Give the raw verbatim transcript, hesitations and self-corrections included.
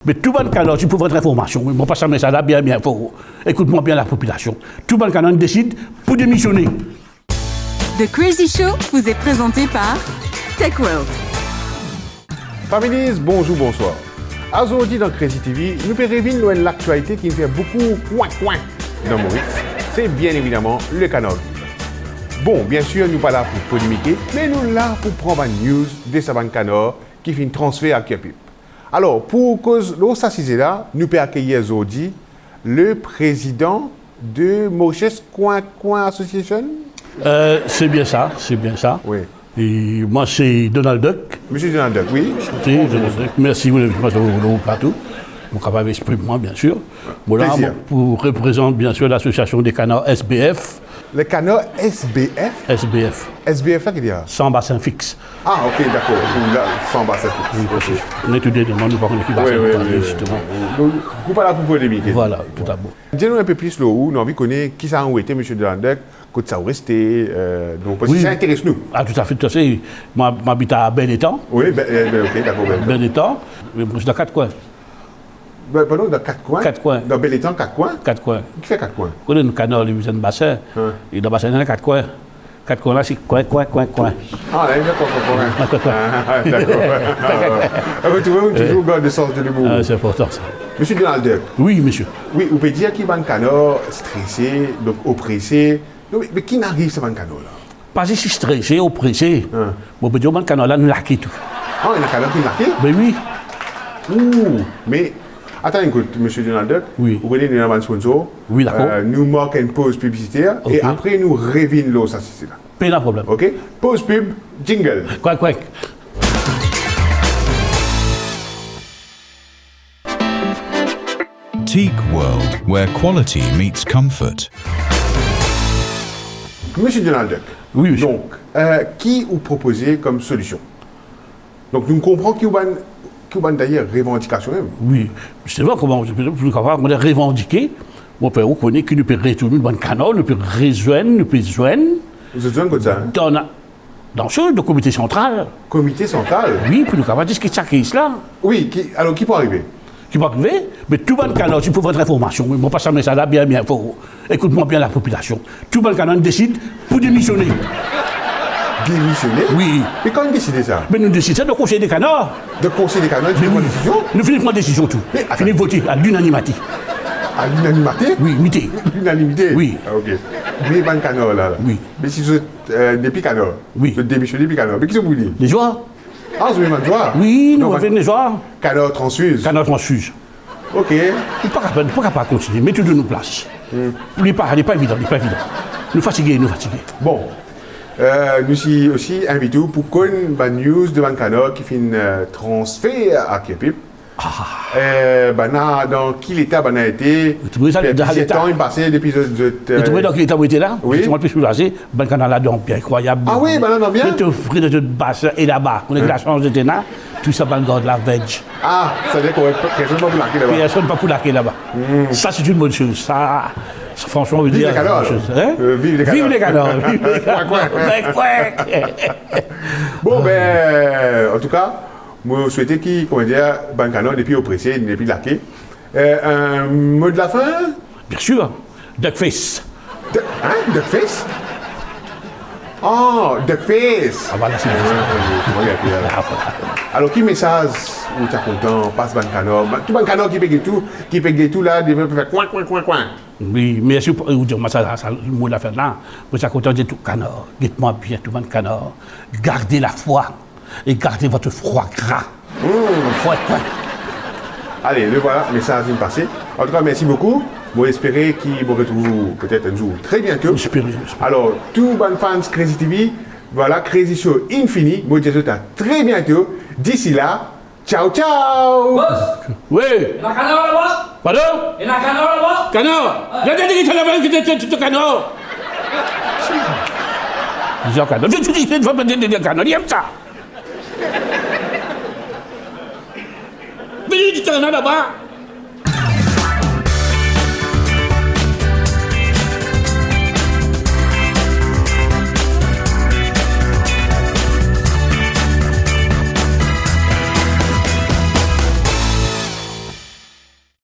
Me tou bann kanar ti pou vant linformasion, mo pas sa mesaz la bien, bien for. Ekout mwa bien, lapopilasion. Tou bann kanar inn desid pou demisione. The Crazy Show vous est présenté par Tech World. Families, bonzour, bonswar. Azordi dan Crazy T V, nou pe revinn lor enn laktialite ki fer boukou kwin-kwin dan Moris. Se bien evidaman le kanar grip. Bon, biensir, nou pa la pou polemike, me nou la pou pran bann news de sa bann kanar ki finn transfer ar Kirpip. Alor, pou koz lor sa size la, nou pe akeyir zordi le prezidan de Mauritius Kwin-Kwin Association. Euh, c'est bien ça, c'est bien ça. Oui. E mwa, se Donald Duck. Monsieur Donald Duck, oui. Enchanté, Donald Duck. Mersi pou linvitasion lor plato. Mo kapav exprim mwa, biensir. Mo la, plezir. Mo pou reprezant, biensir, lasosiasion de kanar S B F. Le kanar S B F? S B F. S B F la, ki dir? San basin fix. Ah, ok, dakor. Ou la, san basin fix. Oui, ok. Parski nou tou de demann, nou pa kone ki basin, oui, nou pa kone, oui, zisteman. Donk, nou pa la pou polemike. Voilà, toutabout. Dir nou enpe plis lor ou, nou anvi kone kisa ou ete, Monsieur Donald Duck, kot sa ou reste, euh, donk, parski, oui, sa interes nou. Ah, toutafe, toutafe. Mwa, mo abit a Bel Etan. Oui, Bel, euh, Bel, ok, dakor, Bel Etan. Bel Etan. Me mo reste dan Kat Kwin. Ben, pardon, dan Kat Kwin? Kat Kwin. Dan Bel Etan, Kat Kwin? Kat Kwin. Ki fer Kat Kwin? Ou kone nou kanar, li bizin basin. Hein. E dan basin, ena kat kwin. Kat kwin la, se kwin, kwin, kwin, kwin. Ah, la, li fer kwin, kwin, kwin. Kwin, kwin, kwin. Ah, dakor. Ah, ou trouve, ou touzour gard le sans de l'humour. Ah, c'est important, ça. Monsieur Donald Duck. Oui, monsieur. Oui, ou pe dir ki bann kanar strese, donk oprese. Non, me, me ki inn ariv sa bann kanar la? Pa zis strese, oprese. Hein. Mo pe dir, bann kanar la inn lake tou. Ah, ena kanar ki inn lake? Ben oui. Ouh, me atann enn kout, Monsieur Donald Duck. Oui. Ou kone nou ena bann sponsor. Oui, dakor. Euh, nou mark enn poz piblisiter, ok, e apre nou revinn lor sa size la. Pena problem. Ok? Poz pib, jingle. Kwek, kwek. Teak World, where quality meets comfort. Monsieur Donald Duck. Oui, monsieur. Donk, euh, ki ou propoze kom solision? Donk, nou konpran ki ou bann, ki ou bann deryer revandikasion mem. Oui, zisteman, kouma nou pe, nou kapav revandike, mo pe, ou kone ki nou pe retourn bann kanar, nou pe rezwenn, nou pe zwenn. Zot zwenn kot sa, hein? Dan la, dan so, dan komite santral. Komite santral? Oui, pou nou kapav diskit sa kes la. Oui, ki, alor, ki pou arive? Ki pou arive? Me tou bann kanar ti pou vant linformasion, mo pas sa mesaz la bien, bien for. Ekout mwa bien, lapopilasion. Tou bann kanar inn desid pou demisione. Demisione? Oui. Me kan inn deside sa? Me nou desid sa dan konsey de kanar. Dan konsey de kanar, nou finn pran desizion? Nou finn pran desizion tou. Me atann. Finn vote a linanimite. A linanimite? Oui, mite. Linanimite? Oui. Ah, ok. Me bann kanar la, la. Oui. Me si zot, euh, nepli kanar. Oui. Zot demisione, nepli kanar. Me ki zot pou vini? Lezwa. Ah, zot vinn bann zwa? Oui, nou vinn lezwa. Donk, kanar transfiz. Kanar transfiz. Ok. Nou pa kapav, nou pa kapav kontinie, met tou dan nou plas. Hmm. Li pa, li pa evidan, li pa evidan. Nou fatige, nou fatige. Bon. Euh, nou si osi invit ou pou konn bann news de bann kanar ki finn, euh, transfer a Kirpip. Ah. Euh, bann la, dan ki leta bann la ete? Ou trouve sa, dan leta. Plizier tan inn pase depi zot, zot, euh... Ou trouve dan ki leta mo ete la? Oui. Zisteman, pli soulaze, bann kanar la dan bien, inkrwayab. Ah oui, bann la dan bien? Zot fre dan zot basin e laba. Hein? Lasans zot ena, tou sa bann gard la veg. Ah, sa vedir ki personn pa pou lake laba. Personn pa pou lake laba. Hmm. Sa, c'est une bonne chose. Sa, sa, franchement, on veut dire, viv le kanar. Hein? Euh, viv le kanar. Viv le kanar. Viv le kanar. Kwek, kwek. Kwek, kwek. Bon, ben, en tout cas, mo swete ki, kouma dir, bann kanar nepli oprese, nepli lake. Euh, un mot de la fin? Bien sûr. Duckface. Duck, hein? Duckface? Ah, Duckface. Ah, voilà, c'est bien ça. Ouais, ouais, ouais, ouais, ouais. Ah, voilà. Alor, ki mesaz ou ta kontan pas bann kanar? Ba, tou bann kanar ki pe get ou, ki pe get ou la, devan pe fer kwin, kwin, kwin, kwin. Oui, mersi pou, ou dir mwa sa, sa, mo lafen la. Mo ti a kontan dir tou kanar, get mwa bien, tou bann kanar, gardez la foi et gardez votre foie gras. Hmm. Foie gras. Ale, le voilà, mesaz inn pase. En tout cas, merci beaucoup. Mo espere ki mo retrouv ou peut-être un jour très bientôt. Espere, espere. Alor, tou bann fans Crazy T V, voilà, Crazy Show inn fini. Mo dir zot a très bientôt. D'ici là, ciao, ciao. Boss! Oui. Ena kanar laba? Pardon? Ena kanar laba? Kanar? Ouais. Zot dir ki sa laba, ki ti, ti, ti, ti kanar. Zot kanar. Zot, zot, zot, zot, zot kanar, li enn sa. Vini, ti kanar laba.